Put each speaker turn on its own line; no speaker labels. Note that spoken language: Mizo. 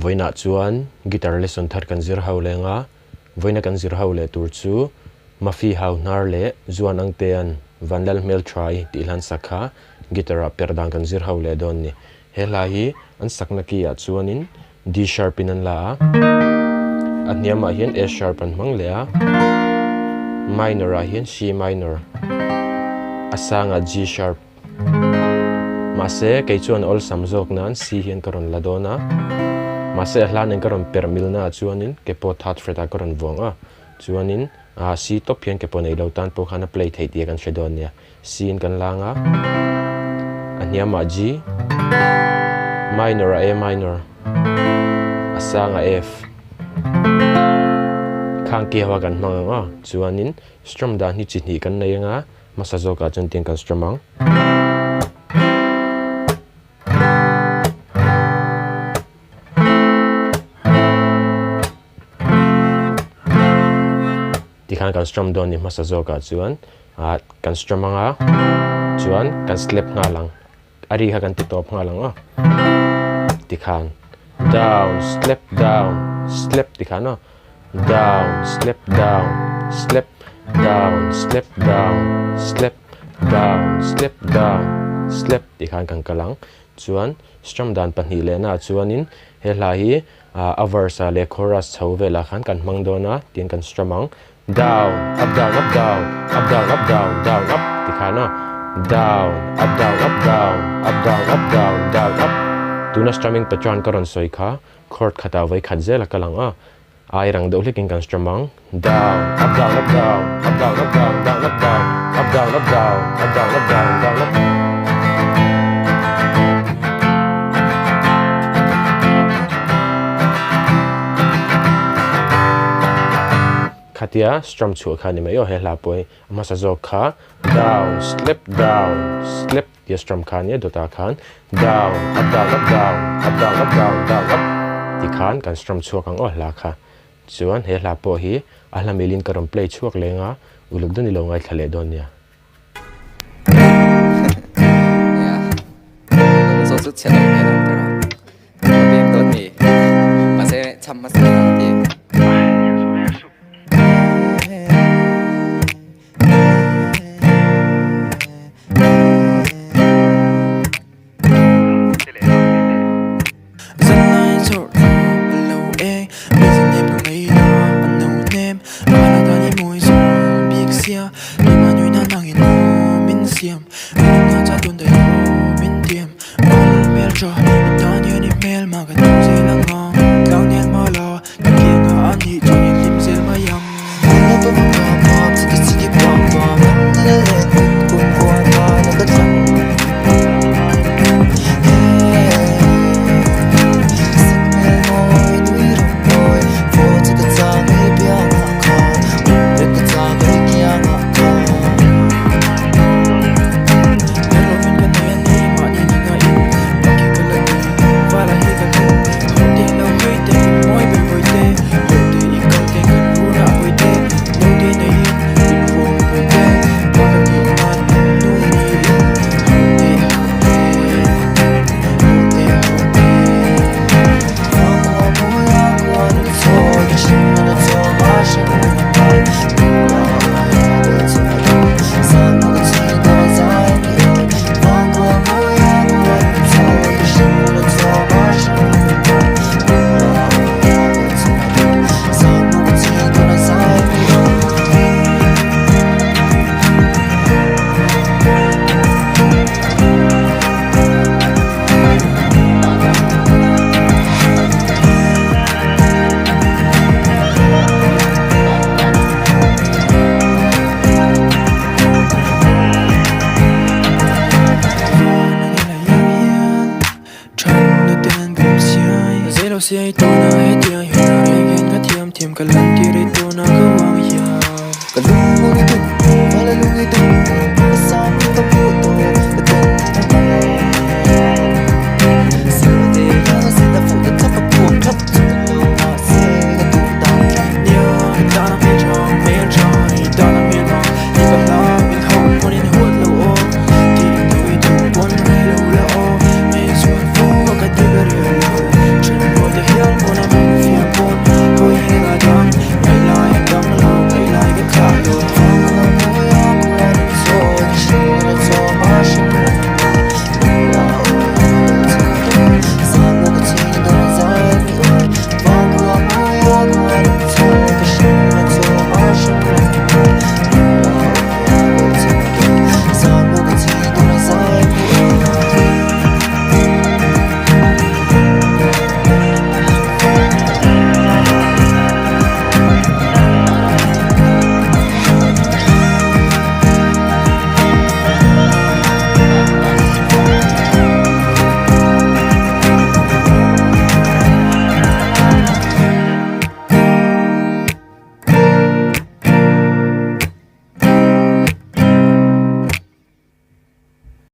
Vawiinah chuan guitar lesson thar kan zir ho leng a, vawiina kan zir ho leh tur chu Mafii hau hnar leh Zuan Angtea'n Vanlal Hmelthaii tih hlan sak kha guitar ah perh dan kan zir ho leh dawn ni. He hla hi an sakna key ah chuanin D sharp in an la a, a hniamah hian A sharp an hmang leh a, minor ah hian C minor, a sangah G sharp. Mahse, kei chuan awlsam zawk nan C hian ka rawn la dawn a, mahse a hla nen ka rawn perh milna ah chuanin ke pawh third fret ah ka rawn vuang a, chuanin C tawp hian ke pawh nei lo tan pawh khan a play theih tih kan hre dawn nia. C in kan lang a, a hniamah G, minor ah A minor, a sangah F. Khang ki ho a kan hmang ang a, chuanin strum dan hi chi hnih kan nei anga, Hmasa zawkah chuan tiang kan strum ang. Tikhan kan strum dawn ni hmasa zawkah chuan ah kan strum ang a chuan kan slap nghal ang. A ri kha kan ti tawp nghal ang aw. Tikhan down slap down slap tikhan aw. Down slap down slap down slap down slap down slap down slap tikhan kan kal ang. Chuan strum dan pahnih lehnaah chuanin he hla hi a verse ah leh chorus chho velah khan kan hmang dawn a tiin kan strum ang. Down up down up down up down up down down up tikhan a down up down up down up down up down down up tuna strumming pattern ka rawn sawi kha Chord khatah vawi khat zel a kal ang a, ai rang deuh hlekin kan strum ang. Down, up down up down, up down up down, down up down, up down up down, up down up down, down up. Khatia strum chhuah kha ni mai aw he hla pawh hi a hmasa zawk kha down, slap down, slap. Tia strum kha nia dawtah khan down up down up down up down up down down up ti khan kan strum chhuak ang aw hla kha. Chuan he hla pawh hi a hla milin ka rawn play chhuak leng a, uluk dawn i lo ngaithla leh dawn nia.